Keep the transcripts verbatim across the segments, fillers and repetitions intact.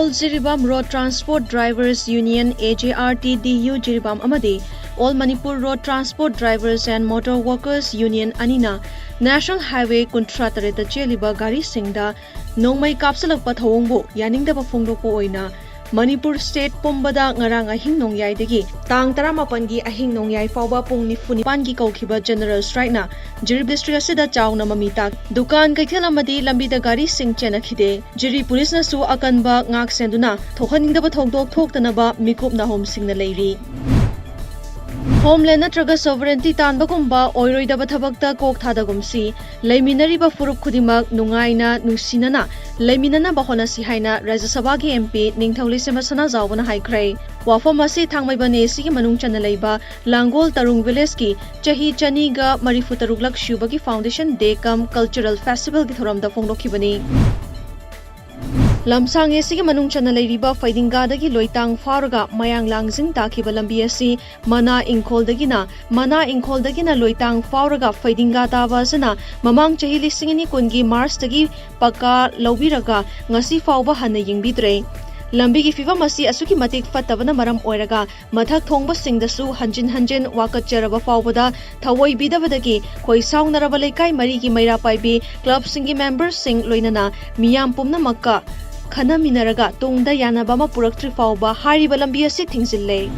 Jiribam Road Transport Drivers Union, A J R T D U Jiribam ꯑꯃꯗꯤ All Manipur Road Transport Drivers and Motor Workers Union ꯑꯅꯤꯅ National Highway ꯀꯨꯟꯊ꯭ꯔꯥ ꯇꯔꯦꯠꯇ ꯆꯦꯜꯂꯤꯕ ꯒꯥꯔꯤꯁꯤꯡꯗ ꯅꯣꯡꯃꯩ ꯀꯥꯞꯁꯤꯜꯂꯛꯄ ꯊꯧꯑꯣꯡꯕꯨ ꯌꯥꯅꯤꯡꯗꯕ ꯐꯣꯡꯗꯣꯛꯄ ꯑꯣꯏꯅ ꯃꯅꯤꯄꯨꯔ state ꯄꯨꯝꯕꯗ ꯉꯔꯥꯡ ꯑꯍꯤꯡ ꯅꯣꯡꯌꯥꯏꯗꯒꯤ ꯇꯥꯡ ꯇꯔꯥꯃꯥꯄꯟꯒꯤ ꯑꯍꯤꯡ ꯅꯣꯡꯌꯥꯏ ꯐꯥꯎꯕ ꯄꯨꯡ ꯅꯤꯐꯨ ꯅꯤꯄꯥꯟꯒꯤ ꯀꯧꯈꯤꯕ General Strikeꯅ ꯖꯤꯔꯤꯞ district ꯑꯁꯤꯗ ꯆꯥꯎꯅ ꯃꯃꯤ ꯇꯥꯈꯤ꯫ ꯗꯨꯀꯥꯟ ꯀꯩꯊꯦꯜ ꯑꯃꯗꯤ ꯂꯝꯕꯤꯗ ꯒꯥꯔꯤꯁꯤꯡ ꯆꯦꯟꯅꯈꯤꯗꯦ꯫ ꯖꯤꯔꯤ ꯄꯨꯂꯤꯁꯅꯁꯨ ꯑꯀꯟꯕ ꯉꯥꯛ ꯁꯦꯟꯗꯨꯅ ꯊꯣꯛꯍꯟꯅꯤꯡꯗꯕ ꯊꯧꯗꯣꯛ ꯊꯣꯛꯇꯅꯕ ꯃꯤꯀꯨꯞ ꯅꯥꯍꯣꯝꯁꯤꯡꯅ ꯂꯩꯔꯤ꯫ Homeland ꯅꯠꯇ꯭ꯔꯒ sovereignty ꯇꯥꯟꯕꯒꯨꯝꯕ ꯑꯣꯏꯔꯣꯏꯗꯕ ꯊꯕꯛꯇ ꯀꯣꯛ ꯊꯥꯗꯒꯨꯝꯁꯤ꯫ ꯂꯩꯃꯤꯟꯅꯔꯤꯕ ꯐꯨꯔꯨꯞ ꯈꯨꯗꯤꯡꯃꯛ ꯅꯨꯡꯉꯥꯏꯅ, ꯅꯨꯡꯁꯤꯅꯅ ꯂꯩꯃꯤꯟꯅꯅꯕ ꯍꯣꯠꯅꯁꯤ ꯍꯥꯏꯅ ꯔꯥꯖ꯭ꯌ ꯁꯚꯥꯒꯤ M P ꯅꯤꯡꯊꯧ ꯂꯩꯁꯦꯝꯕ ꯁꯅꯥꯖꯥꯎꯕꯅ ꯍꯥꯏꯈ꯭ꯔꯦ꯫ ꯋꯥꯐꯝ ꯑꯁꯤ ꯊꯥꯡꯃꯩꯕꯟ A Cꯒꯤ ꯃꯅꯨꯡ ꯆꯟꯅ ꯂꯩꯕ ꯂꯥꯡꯒꯣꯜ ꯇꯔꯨꯡ villageꯀꯤ ꯆꯍꯤ ꯆꯅꯤꯒ ꯃꯔꯤꯐꯨ ꯇꯔꯨꯛꯂꯛ ꯁꯨꯕꯒꯤ Foundation Day cum Cultural Festivalꯒꯤ ꯊꯧꯔꯝꯗ ꯐꯣꯡꯗꯣꯛꯈꯤꯕꯅꯤ꯫ ꯂꯝꯁꯥꯡ A Cꯒꯤ ꯃꯅꯨꯡ ꯆꯟꯅ ꯂꯩꯔꯤꯕ ꯐꯩꯗꯤꯡꯒꯥꯗꯒꯤ ꯂꯣꯏꯇꯥꯡ ꯐꯥꯎꯔꯒ ꯃꯌꯥꯡ ꯂꯥꯡꯖꯤꯡ ꯇꯥꯈꯤꯕ ꯂꯝꯕꯤ ꯑꯁꯤ ꯃꯅꯥ ꯏꯪꯈꯣꯜꯗꯒꯤꯅ, ꯃꯅꯥ ꯏꯪꯈꯣꯜꯗꯒꯤꯅ ꯂꯣꯏꯇꯥꯡ ꯐꯥꯎꯔꯒ ꯐꯩꯗꯤꯡꯒꯥ ꯇꯥꯕ ꯑꯁꯤꯅ ꯃꯃꯥꯡ ꯆꯍꯤ ꯂꯤꯁꯤꯡ ꯑꯅꯤ ꯀꯨꯟꯒꯤ Marchꯇꯒꯤ ꯄꯀꯥ ꯂꯧꯕꯤꯔꯒ ꯉꯁꯤ ꯐꯥꯎꯕ ꯍꯟꯅ ꯌꯦꯡꯕꯤꯗ꯭ꯔꯦ꯫ ꯂꯝꯕꯤꯒꯤ ꯐꯤꯕꯝ ꯑꯁꯤ ꯑꯁꯨꯛꯀꯤ ꯃꯇꯤꯛ ꯐꯠꯇꯕꯅ ꯃꯔꯝ ꯑꯣꯏꯔꯒ ꯃꯊꯛ ꯊꯣꯡꯕꯁꯤꯡꯗꯁꯨ ꯍꯟꯖꯤꯟ ꯍꯟꯖꯤꯟ ꯋꯥꯀꯠꯆꯔꯕ ꯐꯥꯎꯕꯗ ꯊꯑꯣꯏꯕꯤꯗꯕꯗꯒꯤ ꯈꯣꯏ ꯁꯥꯎꯅꯔꯕ ꯂꯩꯀꯥꯏ ꯃꯔꯤꯒꯤ ꯃꯩꯔꯥ ꯄꯥꯏꯕꯤ clubꯁꯤꯡꯒꯤ memberꯁꯤꯡ ꯂꯣꯏꯅꯅ ꯃꯤꯌꯥꯝ ꯄꯨꯝꯅꯃꯛꯀ ꯈꯟꯅꯃꯤꯟꯅꯔꯒ ꯇꯨꯡꯗ ꯌꯥꯅꯕ ꯑꯃ ꯄꯨꯔꯛꯇ꯭ꯔꯤ ꯐꯥꯎꯕ ꯍꯥꯏꯔꯤꯕ ꯂꯝꯕꯤ ꯑꯁꯤ ꯊꯤꯡꯖꯤꯜꯂꯦ꯫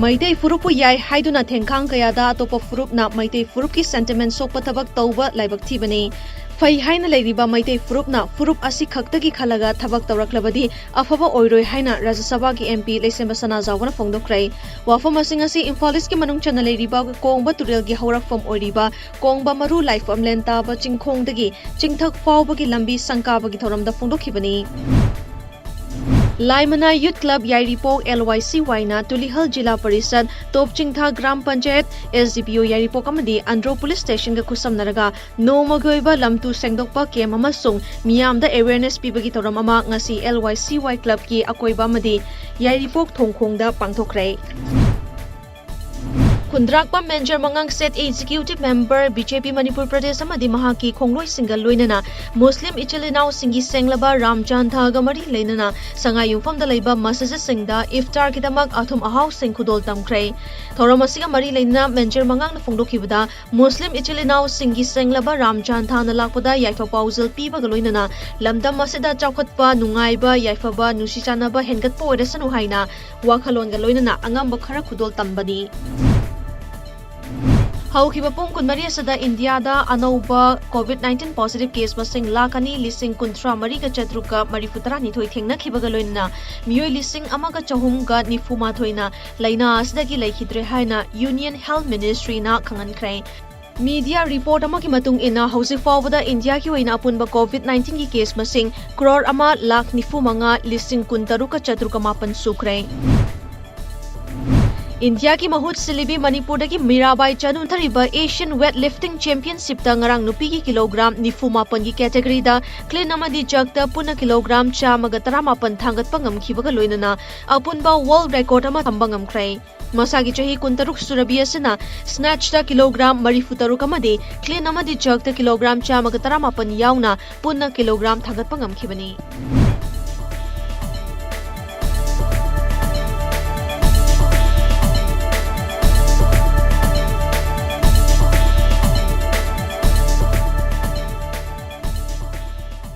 ꯃꯩꯇꯩ ꯐꯨꯔꯨꯞꯄꯨ ꯌꯥꯏ ꯍꯥꯏꯗꯨꯅ ꯊꯦꯡꯈꯥꯡ ꯀꯌꯥꯗ ꯑꯇꯣꯞꯄ ꯐꯨꯔꯨꯞꯅ ꯃꯩꯇꯩ ꯐꯨꯔꯨꯞꯀꯤ sentiment ꯁꯣꯛꯄ ꯊꯕꯛ ꯇꯧꯕ ꯂꯥꯏꯕꯛ ꯊꯤꯕꯅꯤ꯫ ꯐꯩ ꯍꯥꯏꯅ ꯂꯩꯔꯤꯕ ꯃꯩꯇꯩ ꯐꯨꯔꯨꯞꯅ ꯐꯨꯔꯨꯞ ꯑꯁꯤ ꯈꯛꯇꯒꯤ ꯈꯜꯂꯒ ꯊꯕꯛ ꯇꯧꯔꯛꯂꯕꯗꯤ ꯑꯐꯕ ꯑꯣꯏꯔꯣꯏ ꯍꯥꯏꯅ ꯔꯥꯖ꯭ꯌ ꯁꯚꯥꯒꯤ M P ꯂꯩꯁꯦꯝꯕ ꯁꯅꯥꯖꯥꯎꯕꯅ ꯐꯣꯡꯗꯣꯛꯈ꯭ꯔꯦ꯫ ꯋꯥꯐꯝ ꯑꯁꯤ ꯉꯁꯤ ꯏꯝꯐꯥꯜ Eastꯀꯤ ꯃꯅꯨꯡ ꯆꯟꯅ ꯂꯩꯔꯤꯕ ꯀꯣꯡꯕ ꯇꯨꯔꯦꯜꯒꯤ ꯍꯧꯔꯛꯐꯝ ꯑꯣꯏꯔꯤꯕ ꯀꯣꯡꯕ ꯃꯔꯨ ꯂꯥꯏꯐꯝꯂꯦꯟ ꯇꯥꯕ ꯆꯤꯡꯈꯣꯡꯗꯒꯤ ꯆꯤꯡꯊꯛ ꯐꯥꯎꯕꯒꯤ ꯂꯝꯕꯤ ꯁꯪꯀꯥꯕꯒꯤ ꯊꯧꯔꯝꯗ ꯐꯣꯡꯗꯣꯛꯈꯤꯕꯅꯤ꯫ Laimanai Youth Club Yairipok L Y C Yꯅ Tulihal Zila Parishad, Top Chingtha Gram Panchayat, S D P O Yairipok ꯑꯃꯗꯤ ꯑꯟꯗ꯭ꯔꯣ police stationꯒ ꯈꯨꯠꯁꯝꯅꯔꯒ ꯅꯣꯡꯃꯒꯤ ꯑꯣꯏꯕ ꯂꯝ ꯇꯨ ꯁꯦꯡꯗꯣꯛꯄ camp ꯑꯃꯁꯨꯡ ꯃꯤꯌꯥꯝꯗ awareness ꯄꯤꯕꯒꯤ ꯊꯧꯔꯝ ꯑꯃ ꯉꯁꯤ L Y C Y Clubꯀꯤ ꯑꯀꯣꯏꯕ ꯑꯃꯗꯤ ꯌꯥꯏꯔꯤꯄꯣꯛ ꯊꯣꯡꯈꯣꯡꯗ ꯄꯥꯡꯊꯣꯛꯈ꯭ꯔꯦ꯫ ꯈꯨꯟꯗ꯭ꯔꯥꯛꯄꯝ ꯃꯦꯟꯖꯔ ꯃꯉꯥꯡ ꯁꯦꯠ executive member B J P Manipur Pradesh ꯑꯃꯗꯤ ꯃꯍꯥꯛꯀꯤ ꯈꯣꯡꯂꯣꯏꯁꯤꯡꯒ ꯂꯣꯏꯅꯅ ꯃꯨꯁꯂꯤꯝ ꯏꯆꯤꯜ ꯏꯅꯥꯎꯁꯤꯡꯒꯤ ꯁꯦꯡꯂꯕ ꯔꯥꯝ ꯖꯥꯟꯊꯥꯒ ꯃꯔꯤ ꯂꯩꯅꯅ ꯁꯉꯥꯏ ꯌꯨꯝꯐꯝꯗ ꯂꯩꯕ ꯃꯁꯖꯤꯗꯁꯤꯡꯗ ꯏꯐꯇꯥꯔꯒꯤꯗꯃꯛ ꯑꯊꯨꯝ ꯑꯍꯥꯎꯁꯤꯡ ꯈꯨꯗꯣꯜ ꯇꯝꯈ꯭ꯔꯦ꯫ ꯊꯧꯔꯝ ꯑꯁꯤꯒ ꯃꯔꯤ ꯂꯩꯅꯅ ꯃꯦꯟꯖꯔ ꯃꯉꯥꯡꯅ ꯐꯣꯡꯗꯣꯛꯈꯤꯕꯗ, ꯃꯨꯁꯂꯤꯝ ꯏꯆꯤꯜ ꯏꯅꯥꯎꯁꯤꯡꯒꯤ ꯁꯦꯡꯂꯕ ꯔꯥꯝ ꯖꯥꯟꯊꯥꯅ ꯂꯥꯛꯄꯗ ꯌꯥꯏꯐ ꯄꯥꯎꯖꯦꯜ ꯄꯤꯕꯒ ꯂꯣꯏꯅꯅ ꯂꯝꯗꯝ ꯑꯁꯤꯗ ꯆꯥꯎꯈꯠꯄ, ꯅꯨꯡꯉꯥꯏꯕ, ꯌꯥꯏꯐꯕ, ꯅꯨꯡꯁꯤ ꯆꯥꯟꯅꯕ ꯍꯦꯟꯒꯠꯄ ꯑꯣꯏꯔꯁꯅꯨ ꯍꯥꯏꯅ ꯋꯥꯈꯜꯂꯣꯟꯒ ꯂꯣꯏꯅꯅ ꯑꯉꯝꯕ ꯈꯔ ꯈꯨꯗꯣꯜ ꯇꯝꯕꯅꯤ꯫ ꯍꯧꯈꯤꯕ ꯄꯨꯡ ꯀꯨꯟꯃꯔꯤ ꯑꯁꯤꯗ ꯏꯟꯗꯤꯌꯥꯗ ꯑꯅꯧꯕ ꯀꯣꯚꯤꯗ ꯅꯥꯏꯟꯇꯤꯟ ꯄꯣꯖꯤꯇꯤꯚ ꯀꯦꯁ ꯃꯁꯤꯡ ꯂꯥꯈ ꯑꯅꯤ ꯂꯤꯁꯤꯡ ꯀꯨꯟꯊ꯭ꯔꯥ ꯃꯔꯤꯒ ꯆꯥꯇ꯭ꯔꯨꯛꯀ ꯃꯔꯤꯐꯨ ꯇꯔꯥꯅꯤꯊꯣꯏ ꯊꯦꯡꯅꯈꯤꯕꯒ ꯂꯣꯏꯅꯅ ꯃꯤꯑꯣꯏ ꯂꯤꯁꯤꯡ ꯑꯃꯒ ꯆꯍꯨꯝꯒ ꯅꯤꯐꯨ ꯃꯥꯊꯣꯏꯅ ꯂꯥꯏꯅꯥ ꯑꯁꯤꯗꯒꯤ ꯂꯩꯈꯤꯗ꯭ꯔꯦ ꯍꯥꯏꯅ ꯌꯨꯅꯤꯌꯟ ꯍꯦꯜꯊ ꯃꯤꯅꯤꯁꯇ꯭ꯔꯤꯅ ꯈꯪꯍꯟꯈ꯭ꯔꯦ꯫ ꯃꯤꯗꯤꯌꯥ ꯔꯤꯄꯣꯔꯠ ꯑꯃꯒꯤ ꯃꯇꯨꯡ ꯏꯟꯅ, ꯍꯧꯖꯤꯛ ꯐꯥꯎꯕꯗ ꯏꯟꯗꯤꯌꯥꯒꯤ ꯑꯣꯏꯅ ꯑꯄꯨꯟꯕ ꯀꯣꯚꯤꯗ ꯅꯥꯏꯟꯇꯤꯟꯒꯤ ꯀꯦꯁ ꯃꯁꯤꯡ ꯀ꯭ꯔꯣꯔ ꯑꯃ ꯂꯥꯈ ꯅꯤꯐꯨ ꯃꯉꯥ ꯂꯤꯁꯤꯡ ꯀꯨꯟ ꯇꯔꯨꯛꯀ ꯆꯥꯇ꯭ꯔꯨꯛꯀ ꯃꯥꯄꯟ ꯁꯨꯈ꯭ꯔꯦ꯫ ꯏꯟꯗꯤꯌꯥꯒꯤ ꯃꯍꯨꯠ ꯁꯤꯜꯂꯤꯕꯤ ꯃꯅꯤꯄꯨꯔꯗꯒꯤ Mirabai Chanu ꯊꯔꯤꯕ Asian weight lifting ꯆꯦꯝꯄꯤꯌꯟꯁꯤꯞꯇ ꯉꯔꯥꯡ ꯅꯨꯄꯤꯒꯤ ꯀꯤꯂꯣꯒ꯭ꯔꯥꯝ ꯅꯤꯐꯨ ꯃꯥꯄꯟꯒꯤ ꯀꯦꯇꯦꯒꯣꯔꯤꯗ ꯀ꯭ꯂꯤꯟ ꯑꯃꯗꯤ ꯖꯔꯛꯇ ꯄꯨꯟꯅ ꯀꯤꯂꯣꯒ꯭ꯔꯥꯝ ꯆꯥꯝꯃꯒ ꯇꯔꯥꯃꯥꯄꯟ ꯊꯥꯡꯒꯠꯄ ꯉꯝꯈꯤꯕꯒ ꯂꯣꯏꯅꯅ ꯑꯄꯨꯟꯕ ꯋꯥꯔꯜꯗ ꯔꯦꯀꯣꯔꯗ ꯑꯃ ꯊꯝꯕ ꯉꯝꯈ꯭ꯔꯦ꯫ ꯃꯁꯥꯒꯤ ꯆꯍꯤ ꯀꯨꯟꯇꯔꯨꯛ ꯁꯨꯔꯕꯤ ꯑꯁꯤꯅ ꯁ꯭ꯅꯦꯠꯆꯇ ꯀꯤꯂꯣꯒ꯭ꯔꯥꯝ ꯃꯔꯤꯐꯨ ꯇꯔꯨꯛ ꯑꯃꯗꯤ ꯀ꯭ꯂꯤꯟ ꯑꯃꯗꯤ ꯖꯔꯛꯇ ꯀꯤꯂꯣꯒ꯭ꯔꯥꯝ ꯆꯥꯝꯃꯒ ꯇꯔꯥꯃꯥꯄꯟ ꯌꯥꯎꯅ ꯄꯨꯟꯅ ꯀꯤꯂꯣꯒ꯭ꯔꯥꯝ ꯊꯥꯡꯒꯠꯄ ꯉꯝꯈꯤꯕꯅꯤ꯫